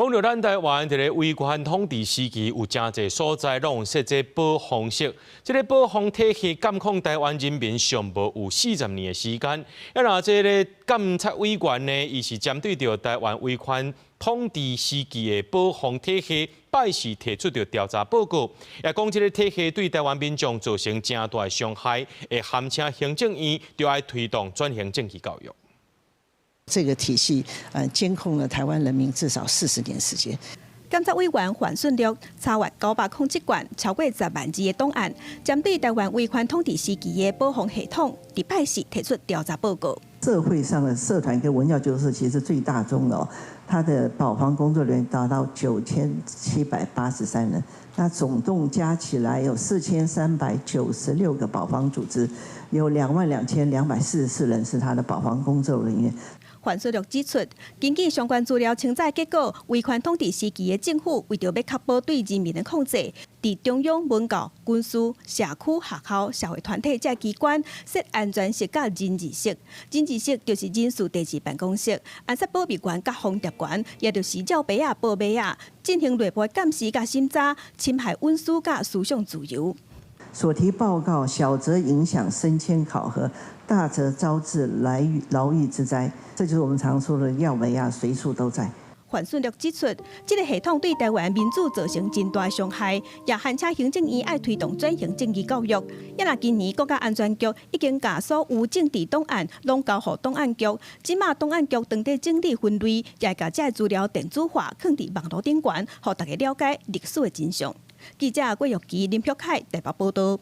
講著咱台灣佇咧威權統治時期，有誠濟所在攏有設這保防室。這个保防體系監控台灣人民上無有40年的時間。啊，若這个監察委員呢，伊是針對著台灣威權統治時期的保防體系，拜四提出著調查報告，也講這个體系對台灣民眾造成誠大的傷害，會函請行政院著愛推動轉型正義教育。這個體系，監控了台灣人民至少40年時間。監察委員范順樂查閱907卷超過10萬字的檔案，針對台灣威權統治時期的保防系統，佇拜四提出調查報告。社會上的社團跟文教就是其實最大宗的哦，他的保防工作人員達到9783人，那總共加起來有4396個保防組織，有22,244人是他的保防工作人員。范順樂指出，根據相關資料清查結果，威權統治時期的政府為著欲確保對人民的控制，佇中央文教、軍事、社區、學校、社會團體這機關設安全室佮人質室。人質室就是人事第二辦公室，安設保密員佮防諜員，也就是罩白仔、報馬仔，進行內部監視佮審查，侵害隱私佮思想自由。所提報告，小則影響升遷考核，大則招致來牢獄之災。這就是我們常說的廖美亞隨處都在。范順樂指出，這个系統對台灣民主造成真大傷害，也函請行政院愛推動轉型正義教育。啊若今年國家安全局已經共所有政治檔案攏交予檔案局，這馬檔案局正佇整理分類，也會共這个資料電子化，囥佇網路頂懸，予大家了解歷史的真相。記者郭玉琪、林玉凱台北報道。